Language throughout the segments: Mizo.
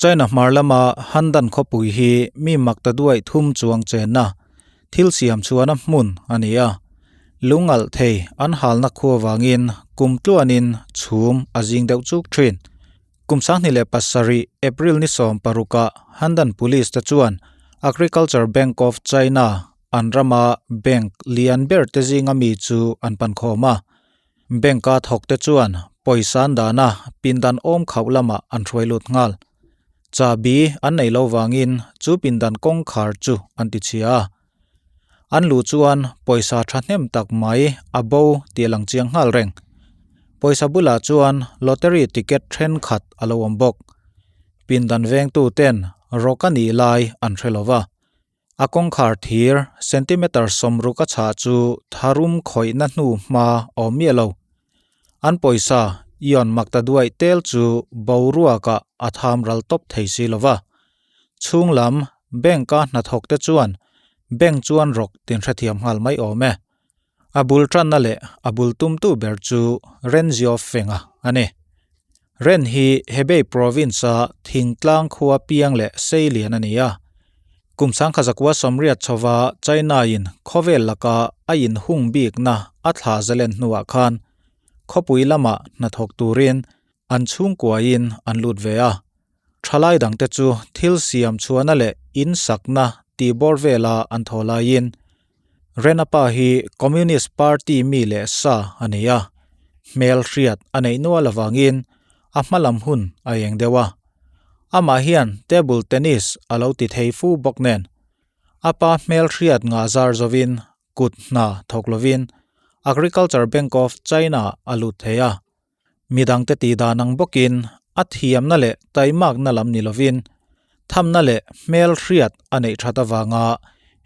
China hmar lama Handan khawpui hi mi mak ta duai thum chuang chenna thil siam chhuahna hmun a ni a. Lungalh thei an halna khua vangin kum tluanin chhum a zing deuh chuk thin. Kum 2007 April ni 16-ah Handan Police te chuan Agriculture Bank of China an rama bank lian ber te zinga mi chu an pan khawm a. Bank-a thawk te chuan pawisa an dahna pindan awm khauh lamah an hruai lut nghal. Chabi an nei lo vangin chu pindan kawngkhar chu an ti chhia a. An luh chuan pawisa thahnem tak mai a bo tih a lang chiang nghal reng. Pawisa bulah chuan lottery ticket thenkhat a lo awm bawk. Pindan vengtu ten rawk a nih lai an hre lo va. A kawngkhar thir centimeter 60 a chhah chu tharum khawihna hnu hma a awm miah lo. An pawisa Ion makta duaih tel chu boruakah a tham ral tawp thei si lo va. Chhung lam bank-a hnathawk te chuan bank chuan rawk tin hrethiam nghal mai awm e. A bul tanna leh a bul tumtu ber chu Ren Xiaofeng-a a ni. Ren hi Hebei province-a thingtlang khua piang leh sei lian a ni a. Kum 1980 chhova China-in khawvel laka a inhung bikna a thla zalen hnuah khan khawpui lamah hnathawk turin an chhungkuain an lut ve a. Thalai dangte chu thil siam chhuahna leh in sakna tih bawr vela an thaw laiin Rena pa hi Communist Party mi leh sa a ni a, hmel hriat a neih nual avangin a hma lam hun a eng deuh a. Amah hian table tennis a lo ti thei fu bawk nen, a pa hmel hriat ngah zar zovin kut hna thawk lovin Agriculture Bank of China a lut thei a. Midangte tih dan ang bawkin a thiamna leh taimakna lam ni lovin thamna leh hmel hriat a neih that avanga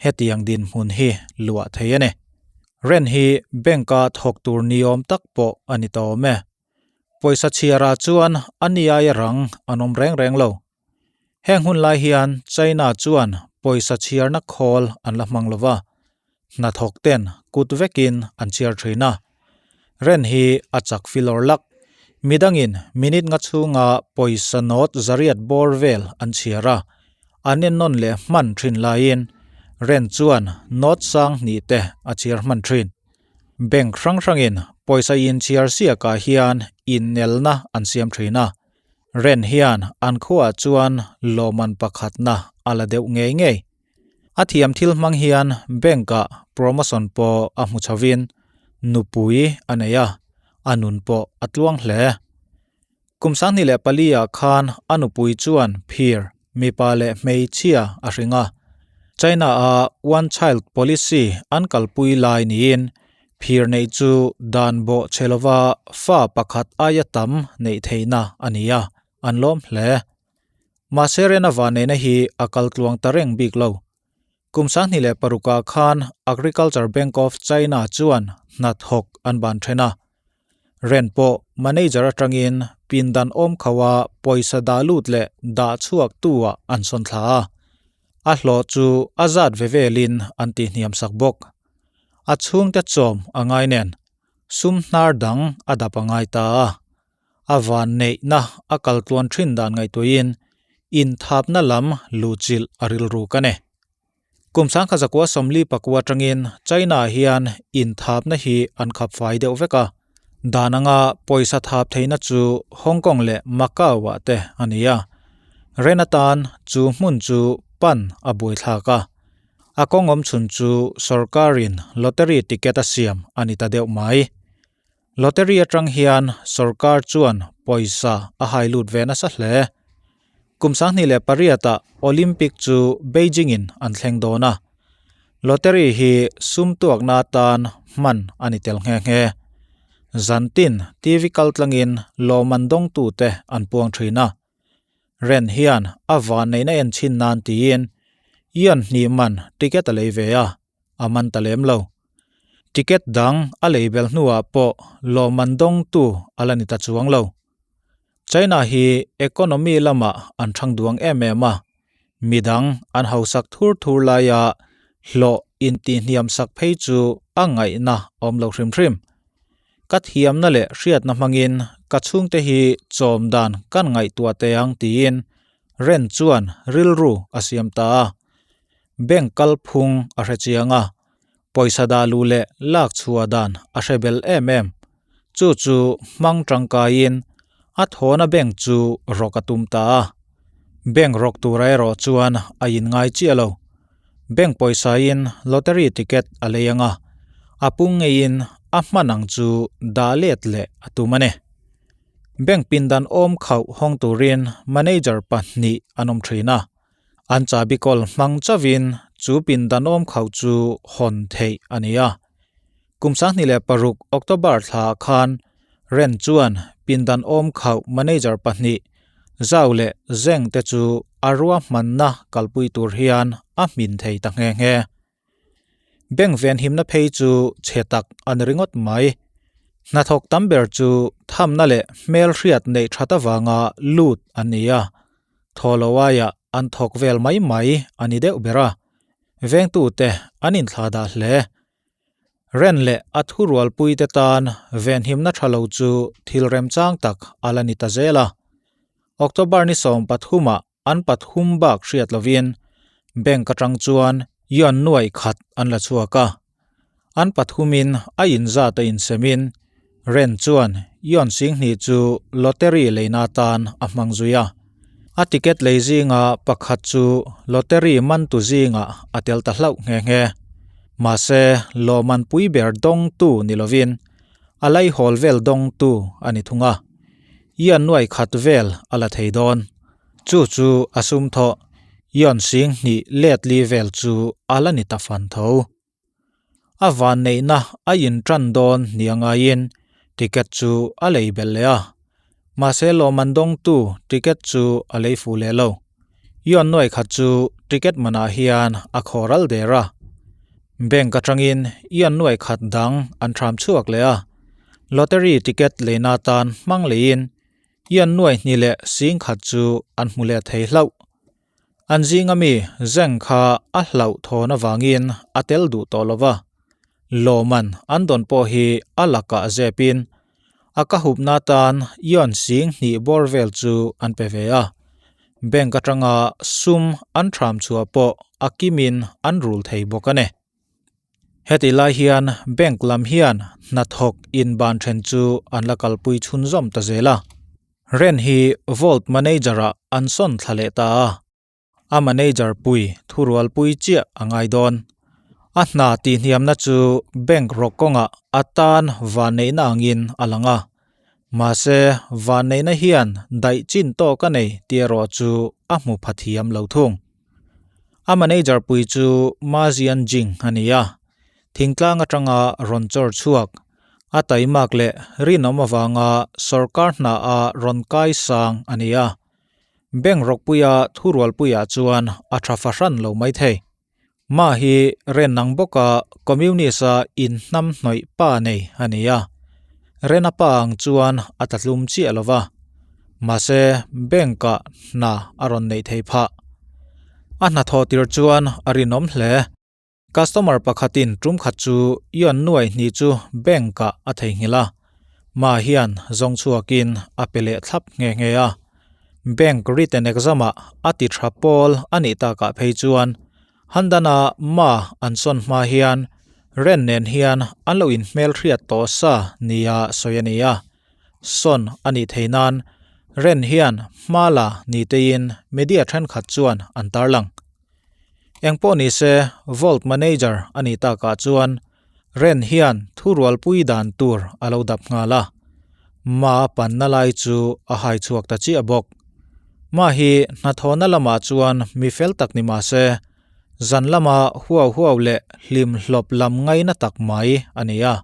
hetiang dinhmun hi luah thei a ni. Ren hi bank-a thawk tur niawm tak pawh a ni ta awm e. Pawisa chhiarah chuan a ni aia rang an awm reng reng lo. Heng hun lai hian China chuan pawisa chhiarna khawl an la hmang lo va, hnathawk ten kut vekin an chhiar thin a. Ren hi a chak filawr lak. Midangin minute nga chhunga pawisa note zariat bawr vel an chhiar a, an ennawn leh hman thin laiin Ren chuan note sang hnih te a chhiar hman thin. Bank hrang hrangin pawisa inchhiar siakah hian innelna an siam thin a. Ren hian an khuaah chuan lawmman pakhatna a la deuh ngei ngei. A thiam thil hmang hian bank-ah promotion pawh a hmu chhovin nupui a nei a, a nun pawh a tluang hle. Kum 24 ah khan a nupui chuan phir, mipa leh hmeichhia a hring a. China-a one child policy an kalpui lai niin phir neih chu dan bawh chhe lova fa pakhat aia tam neih theihna a ni a, an lawm hle. Mahse Rena vanneihna hi a kal tluang ta reng bik lo. Kum 2006 ah khan Agriculture Bank of China chuan hnathawk an ban then a. Ren pawh manager atangin pindan awm kho a pawisa dah lut leh dah chhuak tu ah an sawn thla a. A hlawh chu a zat ve velin an ti hniam sak bawk. A chhungte chawm a ngai nen sum hnar dang a dap a ngai ta a. A van neihna a kal tluan thin dan ngaihtuahin inthapna lam luhchilh a rilru ka ni. Kum 1944 atangin China hian inthapna hi an khap fai deuh vek a. Dan anga pawisa thap theihna chu Hong Kong leh Macau ah te a ni a. Ren atan chu hmun chu pan a buaithlak a. A kawng awm chhun chu sorkarin lottery ticket a siam a ni ta deuh mai. Lottery atang hian sorkar chuan pawisa a hai lut ve nasa hle. Kum 2008 ah Olympic chu Beijing in an thleng dawn a. Lottery hi sum tuakna atan hman a ni tel nghe nghe. Zantin TV kal tlangin lawmman dawngtute an puang thin a. Ren hian a van neihna en chhin nan tiin Ian hnih man ticket a lei ve a, a man ta lem lo. Ticket dang a lei bel hnuah pawh lawmman dawngtu a la ni ta chuang lo. China hi economy lamah an thang duang em em a, midang an hausak thur thur laia hlawh intihhniam sak phei chu a ngaihna awm lo hrim hrim. Ka thiamna leh hriatna hmangin ka chhungte hi chawm dan kan ngaihtuah teh ang tiin. Ren chuan rilru a siam ta a. Bank kalphung a hre chiang a, pawisa dah luh leh lak chhuah dan a hre bel em em. Chu chu hmang tangkaiin a thawna bank chu rawk a tum ta a. Bank rawk tura erawh chuan a inngai chiah lo. Bank pawisain lottery ticket a lei ang a, a pung ngeiin a hman ang chu dah let leh a tum a ni. Bank pindan awm khauh hawng turin manager pahnih an awm thin a, An chahbi kawl hmang chauhin chu pindanawm khauh chu hawn theih a ni a. Kum 26 October thlaah khan Ren chuan pindanawm khauh manager pahnih Zhao leh Zheng te chu a ruahmanna kalpui tur hian a hmin thei ta nghe nghe. Bank venhimna phei chu chhe tak a ni ringawt mai. Hnathawk tam ber chu thamna leh hmelhriat neih that avanga lut an ni a, thaw lo aiah an thawk vel mai mai a ni deuh ber a, vengtute an inthlah dah hle. Ren leh a thurualpuite tan venhimna tha lo chu thil remchang tak a la ni ta zel a. October ni 13-ah An pathum bak hriat lovin bank atang chuan yuan nuai khat an la chhuak a. An pathumin a inzat a insemin Ren chuan yuan singhnih chu lottery leina atan a hmang zui a. A ticket lei zinga pakhat chu lottery mantu zingah a tel ta hlauh nghe nghe. Mahse, lawmman pui ber dawngtu ni lovin a laihawl vel dawngtu a ni thung a. Yuan nuai khat vel a la thei dawn. Chu chu a sum thawh, Yuan sing hnih let li vel chu a la ni ta fan tho. A van neihna a in tan dawn ni a ngaiin ticket chu a lei belh leh a. Mahse lawmman dawngtu ticket chu a lei fuh leh lo. Yuan nuai khat chu ticket manah hian a khaw ral der a. Bank atangin yuan nuai khat dang an thram chhuak leh a. Lottery ticket leina atan hmang leiin Ian nuai hnih leh sing khat chu an hmu leh thei hlauh. An zinga mi Zeng kha a hlauh thawn avangin a tel duh tawh lo va. Lawman an dawn pawh hi a lakah zepin a ka hupna atan Ian sing hnih bawr vel chu an pe ve a. Bank atanga sum an thram chhuah pawh a kimin an rul thei bawk a ni. Heti lai hian bank lam hian hnathawk inban then chu an la kalpui chhunzawm ta zel a. Ren hi vault manager ah an sawn thla leh ta a, a manager pui thurualpui chiah a ngai dawn. A hna tihhniamna chu bank rawk kawngah a tan vanneihna angin a lang a, mahse vanneihna hian daih chin tawk a nei tih erawh chu a hmu pha thiam lo thung. A manager pui chu Ma Jianjing a ni a, thingtlang atanga rawn chawr chhuak, a taimak leh rinawm avanga sorkar hna a rawn kai sang a ni a. Bank rawkpuia thurualpuiah chuan a tha fahran lo mai thei. Ma hi Renang bawka Communist-a inhnamhnawih pa nei a ni a, Rena pa ang chuan a tlatlum chiah lo va, mahse bank-ah hna a rawn neih thei phah. A hnathawh tir chuan a rinawm hle. Customer pakhatin tum khat chu yuan nuai hnih chu bank-ah a theihnghilh a, Ma hian zawng chhuakin a pe leh thlap nghe nghe a. Bank written exam-ah a ti tha pawl a nih takah phei chuan Handana Ma an sawn hma hian Ren nen hian an lo inhmelhriat tawh sa nia sawi a ni a. Sawn a nih theih nan Ren hian hma la ni teiin media thenkhat chuan an tarlang. Engpawh ni se Vault Manager a nih takah chuan Ren hian thurualpui dan tur a lo dap nghal a, Ma panna lai chu a hai chhuak ta chiah bawk. Ma hi hnathawhna lamah chuan mi fel tak ni mah se, zan lama huau huau leh hlim hlawp lam ngaina tak mai a ni a.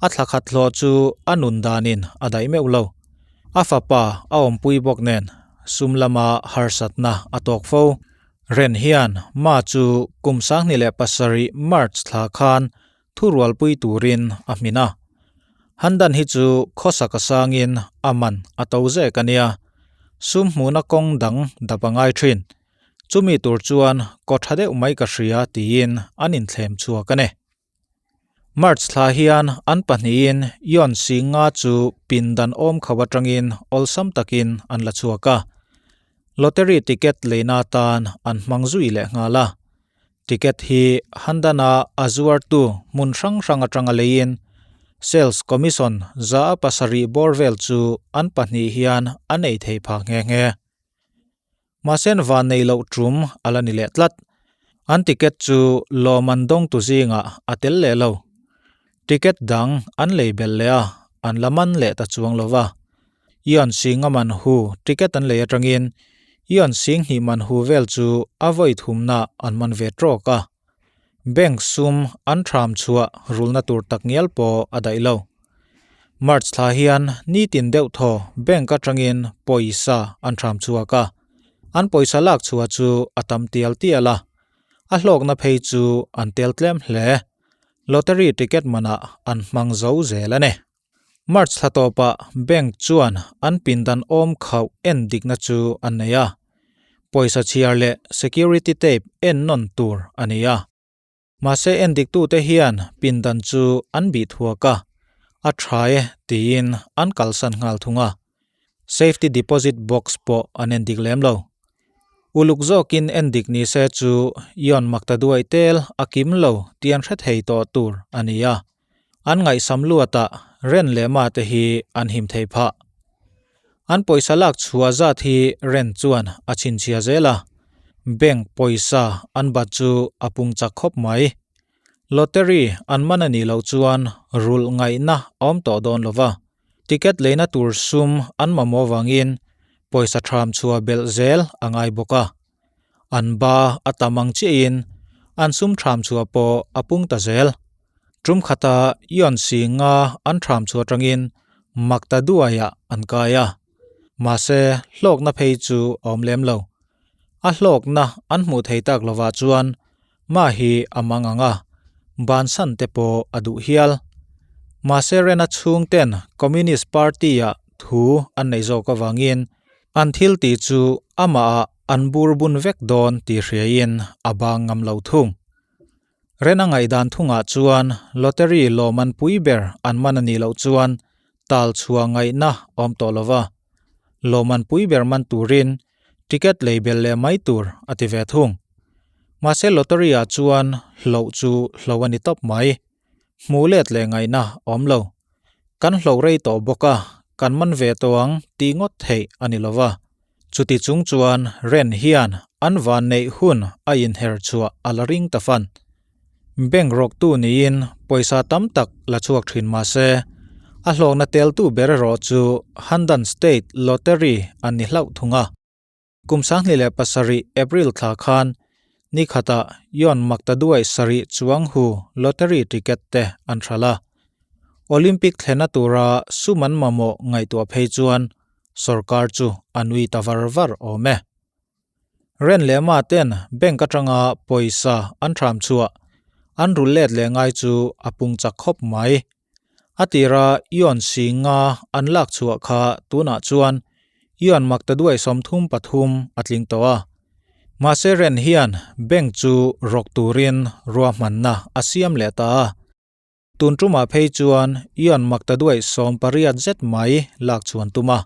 A thla khat hlawh chu a nun danin a daih meuh lo. A fapa a awmpui bawk nen sum lama harsatna a tawk fo. Ren hian Ma chu kum 2007 March thla khan thurualpui turin a hmin a. Handan hi chu khawsak a sangin a man a to zek a nia. Sum hmuhna kawng dang dap a ngai thin. Chumi tur chuan kaw tha deuh mai ka hria tiin an inthlem chhuak a ni. March thla hian an pahnihin Yuan Xi nga chu pindan awm kho atangin awlsam takin an la chhuak a. Lottery ticket leina atan an hmang zui leh nghal a. Ticket hi Handan-a a zuartu hmun hrang hrang atanga leiin sales commission 7% bawr vel chu an pahnih hian an ei thei phah nghe nghe. Mahse an van nei loh tum a la ni leh tlat. An ticket chu lawm an dawngtu zingah a tel leh lo. Ticket dang an lei belh leh a, an la man leh ta chuang lo va. Ion Singh-a man hu ticket an lei atangin Ion Singh hnih man hu vel chu a vawi thumna an man ve trawk a. Bank sum an thram chhuah rulna tur tak ngial pawh a daih lo. March thla hian nitin deuh thaw bank atangin pawisa an thram chhuak a, an pawisa lak chhuah chu a tam tial tial a, a hlawkna phei chu an tel tlem hle. Lottery ticket manah an hmang zo zel a ni. March thla tawpah bank chuan an pindan awm khauh en dikna chu an nei a, pawisa chhiar leh security tape en nawn tur a ni a. Mahse en diktute hian pindan chu an bih thuak a, a tha e tiin an kalsan nghal thung a. Safety deposit box pawh an en dik lem lo. Uluk zawkin en dik ni se chu Ion Maktaduai tel a kim lo tih an hre thei tawh tur a ni a. An ngaihsam luatah Ren leh Ma te hi an him thei phah. An pawisa lak chhuah zat hi Ren chuan a chhinchhia zel a, bank pawisa an bat chu a pung chak khawp mai. Lottery an man a nih loh chuan rulh ngaihna a awm tawh dawn lo va, ticket leina tur sum an mamawh vangin pawisa tham chhuah belh zel a ngai bawk a. An ba a tam ang chiahin an sum tham chhuah pawh a pung ta zel. Tum khata Ion Singa an tham chhuah atangin Makta duaiah an kai a, mahse hlawkna phei chu a awm lem lo. A hlawkna an hmuh thei tak lovah chuan Ma hi a mang ang a, bansan te pawh a duh hial. Mahse Rena chhungten Communist Party-ah thu an nei zawk avangin An thil tih chu amah ah an bur bun vek dawn tih hriain a bang ngam lo thung. Rena ngaihdan thungah chuan lottery lawm an pui ber an man a nih loh chuan tal chhuah ngaihna awm tawh lo va, lawm an pui ber man turin ticket lei bel leh mai tur a ti ve thung. Mahse lottery ah chuan hloh chu hloh a ni tawp mai. Hmuh let leh ngaihna awm lo. Kan hloh rei tawh bawk a, kan man ve tawh ang tih ngawt theih a ni lo va. Chuti chung chuan Ren hian an van neih hun a inher chhuah a la ring ta fan. Bank rawktu niin pawisa tam tak la chhuak thin mah se, a hlawkna teltu ber erawh chu Handan State Lottery an ni hlauh thung a. Kum 2007 April thla khan ni khatah Yon Maktaduai sarih chuang hu lottery ticket te an hralh a. Olympic thlenna tura sum an mamawh ngaihtuah phei chuan sorkar chu a nui ta var var awm e. Ren leh Ma ten bank atanga pawisa an thram chhuah an rul let leh ngai chu a pung chak khawp mai. A tira Ion si nga an lak chhuah kha tunah chuan Ion maktaduai 33 a tling tawh a. Mahse Ren hian bank chu rawk turin ruahmanna a siam leh ta a. Tun tumah phei chuan Ion maktaduai 18 zet mai lak chhuan tum a.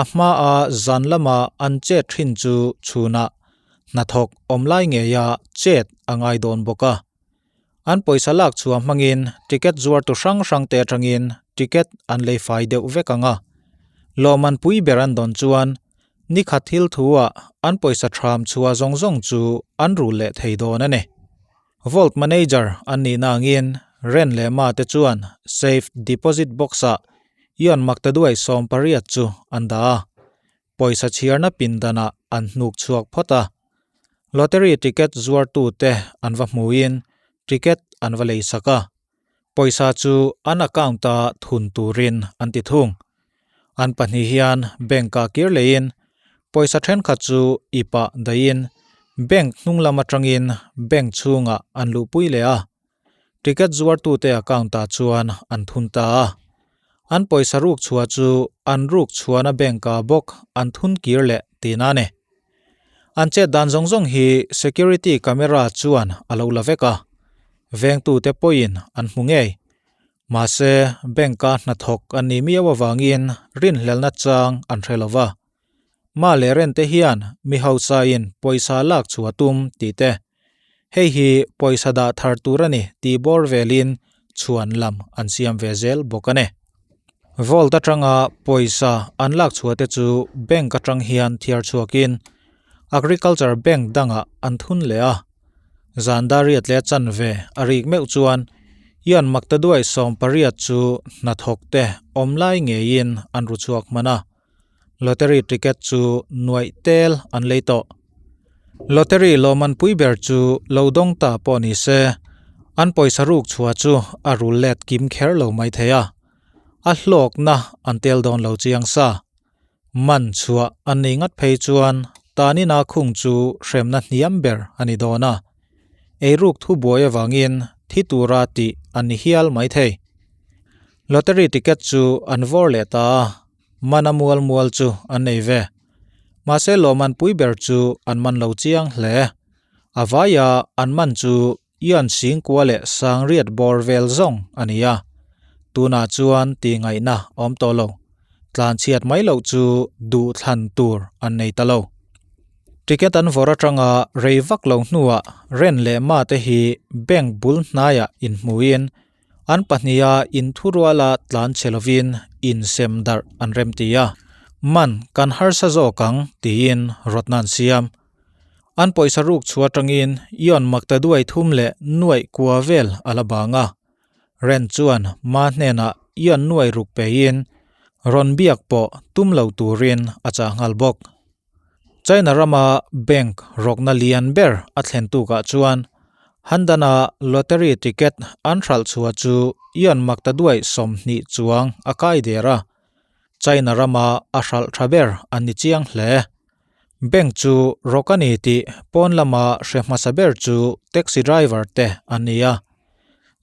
A hmaa zan lama an chet thin chu chhunah hnathawk awm lai ngeia chet a ngai dawn bawk a. An pawisa lak chhuah hmangin ticket zuartu hrang hrang te atangin ticket an lei fai deuh vek ang a. Lawmman pui ber an dawn chuan nikhat thil thu ah an pawisa tham chhuah zawng zawng chu an rul leh thei dawn a ni. Vault manager an nihna angin Ren leh Ma te chuan safe deposit box ah Ion Maktaduai 18 chu an dah a. Pawisa chhiarna pindanah an hnuk chhuak phawt a. Lottery ticket zuartute an va hmuin ticket an va leisak a. Pawisa chu an account-a thun turin an ti thung. An pahnih hian bank-ah kir leiin pawisa thenkhat chu ipah daihin bank hnung lam atangin bank chhungah an luhpui leh a. Ticket zuartute account-ah chuan an thun ta a. An pawisa ruk chhuah chu an ruk chhuahna bank-ah bawk an thun kir leh tihna a ni. An chet dan zawng zawng hi security camera chuan a lo la vek a, vengtute pawhin an hmu ngei. Mahse, bank-a hnathawk an nih miau avangin rinhlelna chang an hre lo va. Ma leh Ren te hian mi hausain pawisa lak chhuah tum tih te, hei hi pawisa dah thar tur a ni tih bawr velin chhuan lam an siam ve zel bawk a ni. Vault atanga pawisa an lak chhuah te chu bank atang hian thiar chhuakin Agriculture Bank dangah an thun leh a. Zan dariat leh chanve a rik meuh chuan Ian Maktaduai 18 chu hnathawk te awm lai ngeiin an ru chhuak hman a. Lottery ticket chu nuaih tel an lei tawh. Lottery lawmman pui ber chu lo dawng ta pawh ni se, an pawisa ruk chhuah chu a rul let kim kher lo mai thei a. A hlawkna an tel dawn lo chiang sa. Man chhuah an nei ngat phei chuan tanina khung chu hremna hniam ber a ni dawn a. Eiruk thubuai avangin thi tura tih an ni hial mai thei. Lottery ticket chu an vawr leh ta a, mana mual mual chu an nei ve. Mahse lawmman pui ber chu an man lo chiang hle. A vaia an man chu Ian Singkua leh Sangriat bawr vel zawng a ni a. Tunah chuan tih ngaihna awm tawh lo. Tlanchhiat mai loh chu duh thlan tur an nei ta lo. Ticket an vawrh atanga rei vak lo hnuah Ren leh Ma te hi bank bul hnaiah inhmuin An pahniha inthuruala tlan che lovin insem darh an remti a, man kan harsa zawk ang tiin rawtna an siam. An pawisa ruk chhuah atangin Ion Maktaduai thum leh nuaih kua vel a la bang a. Ren chuan Ma hnenah Ion nuai ruk peiin rawn biak pawh tum lo turin a chah nghal bawk. China rama bank rawkna lian ber a thlen tukah chuan Handana lottery ticket an hralh chhuah chu Ion Maktaduai 20 chuang a kai der a, China rama a hralh tha ber an ni chiang hle. Bank chu rawk a ni tih pawn lama hre hmasa ber chu taxi driver te an ni a.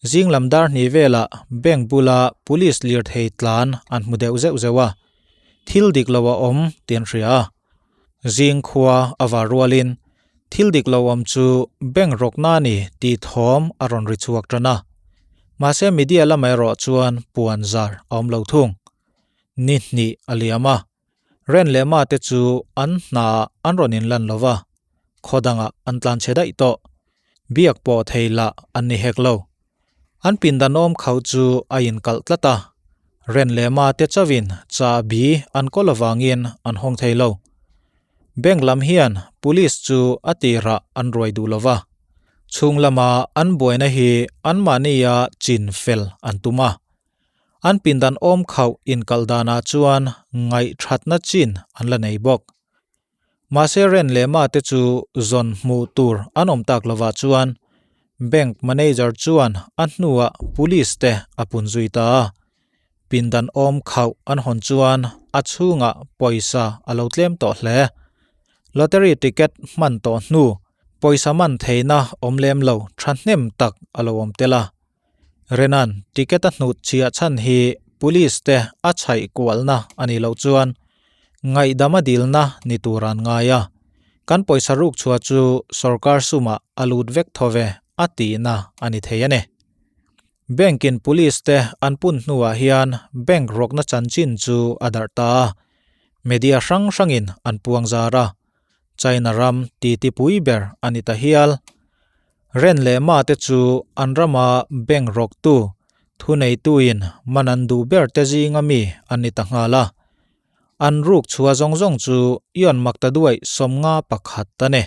Zing lam dar hnih velah bank bula police lirthei tlan an hmu deuh zeuh zeuh a. Thil dik lo a awm tih an hria a. Zing khua a var rualin thil dik lo awm chu bank rawkna a ni tih thawm a rawn ri chhuak tan a. Mahse media lamah erawh chuan puan zar a awm lo thung. Ni hnih a liam a. Ren leh Ma te chu an hnaah an rawn inlan lo va, khaw dangah an tlan chhe daih tawh. Biak pawh thei lah an ni hek lo. An pindan awm khauh chu a inkalh tlat a, Ren leh Ma te chauhin chahbi an kawl avangin an hawng thei lo. Bank lam hian police chu a tirah an ruai duh lo va, chhung lama an buaina hi anmahnia chin fel an tum a. An pindan awm khauh inkalh danah chuan ngaihthatna chin an la nei bawk. Mahse Ren leh Ma te chu zawn hmuh tur an awm tak lovah chuan Bank Manager chuan a hnuah Police te a pun zui ta a. Pindan awm khauh an hawn chuan a chhungah pawisa a lo tlem tawh hle. Lottery ticket hman tawh hnu pawisa man theihna awm lem lo thahnem tak a lo awm tel a. Renan ticket a hnut chhiah chhan hi police te a chhaih kualna a nih loh chuan ngaihdam a dilna ni tur an ngai a, kan pawisa ruk chhuah chu sorkar sumah a lut vek tho ve a tihna a ni thei a ni. Bank in police te an pun hnuah hian bank rawkna chanchin chu a darh ta a, media hrang hrangin an puang zar a, China ram titi pui ber a ni ta hial. Ren leh Ma te chu an rama bank rawktu, thuneituin man an duh ber te zinga mi an ni ta nghal a. An ruk chhuah zawng zawng chu Ion Maktaduai 51 a ni.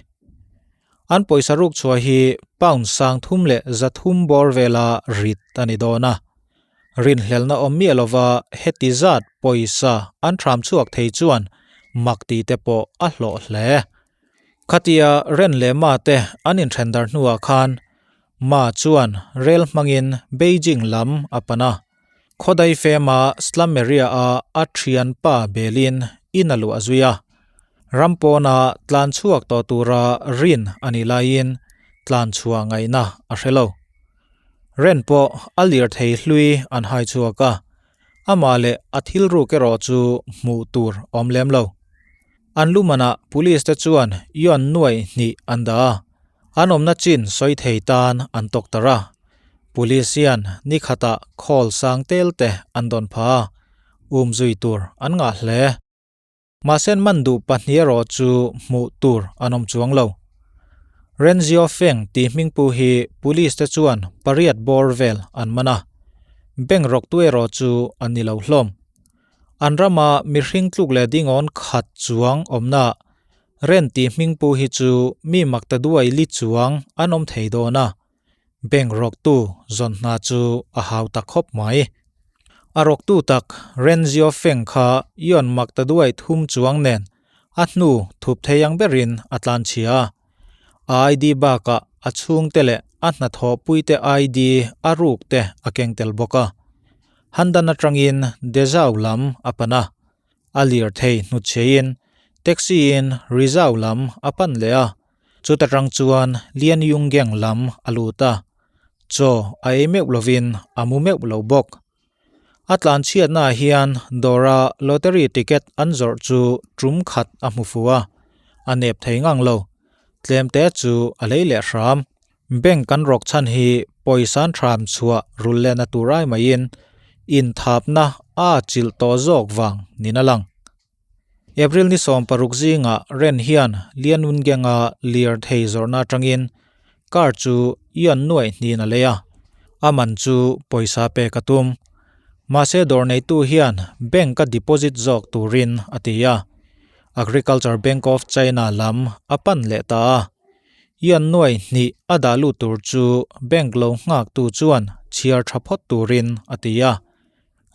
An pawisa ruk chhuah hi pound 330 bawr vela rit a ni dawn a. Rinhlelna awm miah lova heti zat pawisa an thram chhuak thei chuan mak tih te pawh a hlawh hle. Khatia Ren leh Ma te an inthendar hnuah khan Ma chuan rel hmangin Beijing lam a pan a. Khawdai fema slum area-a a thianpa belin in a luah zui a. Ram pawna tlan chhuak tawh tura rin a nih laiin tlan chhuah ngaihna a hre lo. Ren pawh a lirthei hlui an hai chhuak a, amah leh a thil ruk erawh chu hmuh tur awm lem lo. An lumanah police te chuan yuan nuai hnih an dah a, an awmna chin sawi thei tan an tawk tar a. Police hian ni khatah khawl sang tel te an dawn pha a, um zui tur an ngah hle. Mahse an man duh pahnih erawh chu hmuh tur an awm chuang lo. Renzio Feng tih hmingpu hi police te chuan pariat bawr vel an man a, bank rawktu erawh chu an ni lo hlawm. An rama mihring tluk leh dingawn khat chuang awmna Ren tih hmingpu hi chu mi makta duai li chuang an awm thei dawn a, bank rawktu zawn hna chu a hau ta khawp mai. A rawktu tak Renzio Feng kha yuan makta duai thum chuang nen a hnu thup thei ang berin a tlanchhia a. A ID bakah a chhungte leh a hnathawhpuite ID a ruk te a keng tel bawk a. Handan atangin Dezhou lam a pan a. A lirthei hnutchheiin taxi-in Rizhao lam a pan leh a, chuta tang chuan Lianyungang lam a lut a. Chaw a ei meuh lovin a mu meuh lo bawk. A tlanchhiatnaah hian dawra lottery ticket an zawrh chu tum khat a hmu fu a, a nep thei ngang lo. Tlemte chu a lei leh hram. Bank kan rawk chhan hi pawisa an thram chhuah rul lehna tur ai maiin inthapna a chilh tawh zawk vang niin a lang. April ni 16 zingah Ren hian Lianwungenga lirthei zawrhna atangin car chu yuan nuaih hnin a lei a, a man chu pawisa pek a tum. Mahse dawr neitu hian bank a deposit zawk turin a ti a, Agriculture Bank of China lam a pan leh ta a. Yuan nuaih hnih a dah lut tur chu bank lo nghaktu chuan chhiar tha phawt turin a ti a.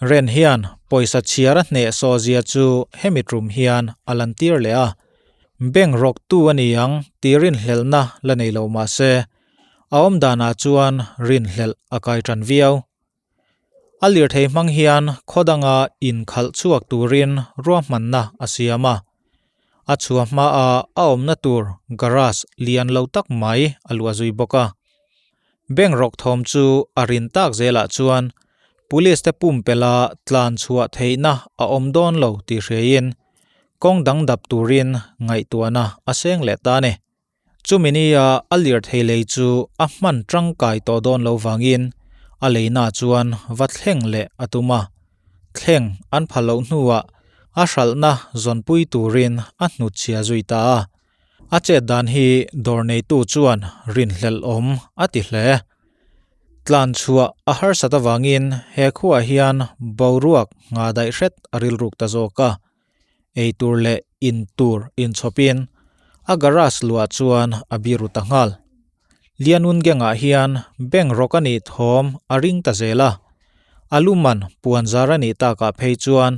Ren hian pawisa chhiar a hneh saw zia chu hemi tum hian a lantir leh a, bank rawktu a ni ang tih rinhlelhna la nei lo mah se, a awmdanah chuan rinhlelh a kai tan viau. A lirthei hmang hian khaw danga inkhalh chhuak turin ruahmanna a siam a, a chhuah hmaa a awmna tur garage lian lo tak mai a luah zui bawk a. Bank rawk thawm chu a rin tak zelah chuan Police te pumpelha tlan chhuah theihna a awm dawn lo tih hriaiin kawng dang dap turin ngaihtuahna a seng leh ta a ni. Chumi nia a lirthei lei chu a hman tangkai tawh dawn lo vangin a leina chuan va thleng leh a tum a, thleng an phal loh hnuah a hralhna zawnpui turin a hnutchhia zui ta a. A chet dan hi dawr neitu chuan rinhlelh awm a ti hle. Tlan chhuah a harsat avangin he khuaah hian boruak ngha daih hret a rilruk ta zawk a. Ei tur leh in tur inchhawpin a garage luah chuan a biru ta nghal. Lianun gengah hian bank rawk a nih thawm a ring ta zel a, a luman puan zar a nih takah phei chuan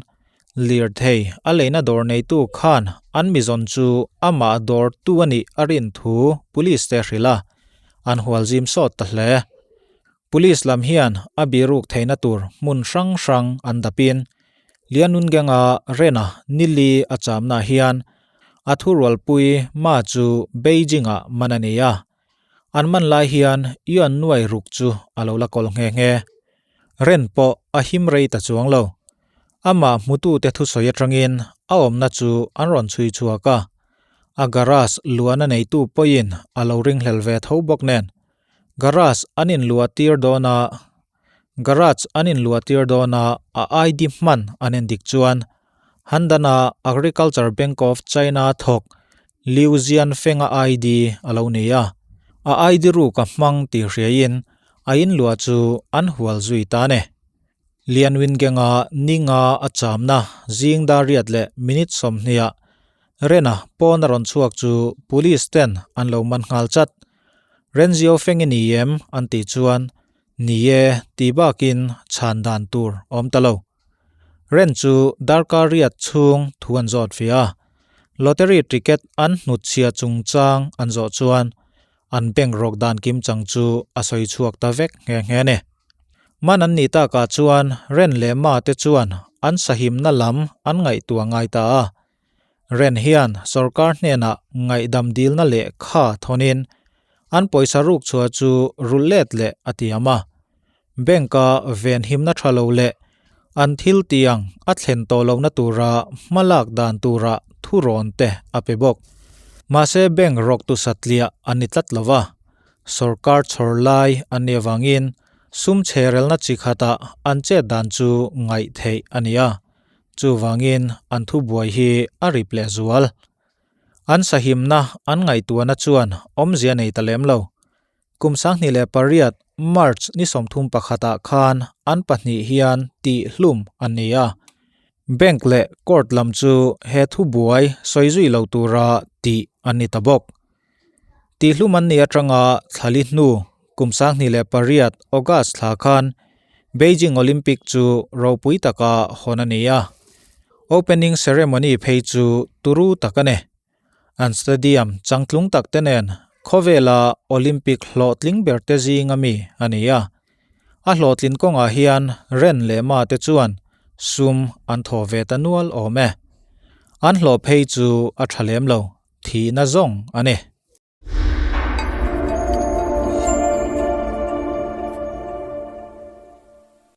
lirthei a leina dawr neitu khan an mizawn chu amah dawrtu a nih a rin thu police te hrilh a, an hual zim sawt ta hle. Police lam hian a biruk theihna tur hmun hrang hrang an dapin Lianun genga Rena nili a chamna hian A thurualpui Ma chu Beijing-ah man a ni a, an man lai hian Yuan nuai ruk chu a lo la kawl nghe nghe. Ren pawh a him rei ta chuang lo. Amah hmutute thusawi atangin a awmna chu an rawn chhui chhuak a, a garage luahna neitu pawhin a lo ringhlel ve tho bawk nen, garage an inluah tir dawn a, Garage an inluah tir dawn a, a ID hman an endik chuan Handana Agriculture Bank of China thawk Liu Jianfeng-a ID a lo nei a, a ID ruk a hmang tih hriaiin a inluah chu an hual zui ta a ni. Lian Wingenga ninga a chamna zing dar riat leh minute 20 ah Rena pawn a rawn chhuak chu police ten an lo man nghal chat. Renzio Feng i ni em? an tih chuan Ni e, tih bakin chhan dan tur awm ta lo. Ren chu darkar riat chhung thu an zawt ve a, lottery ticket an hnutchhia chungchang an zawh chuan an bank rawk dan kim chang chu a sawi chhuak ta vek nghe nghe a ni. Man an nih takah chuan Ren leh Ma te chuan an sahimna lam an ngaihtuah ngai ta a, Ren hian sorkar hnenah ngaihdam dilna lehkha thawnin an pawisa ruk chhuah chu rulh let leh a tiam a. Bank-a venhimna tha lo leh an thil tiang a thlen tawh lohna tura hma lak dan tura thurawn te a pe bawk. Mahse bank rawktu satliah an ni tlat lo va, sorkar chhawr lai an nih avangin sum chherelna chi khatah an chet dan chu ngaih theih a ni a. Chuvangin an thubuai hi a rip lehzual. An sahimna an ngaihtuahna chuan awmzia nei ta lem lo. Kum 2008 March ni 31 ah khan an pahnih hian tihhlum an ni a. Bank leh court lam chu he thubuai sawi zui lo tura tih an ni ta bawk. Tihhlum an nih atanga thlali hnu kum 2008 August thla khan Beijing Olympic chu ropui taka hawn a ni a. Opening ceremony phei chu turu tak a ni. An stadium changtlung tak te nen khawvela Olympic hlawhtling ber te zinga mi a ni a. A hlawhtlin kawngah hian Ren leh Ma te chuan sum an thawh ve ta nual awm e. An hlawh phei chu a tha lem lo, thihna zawng a ni.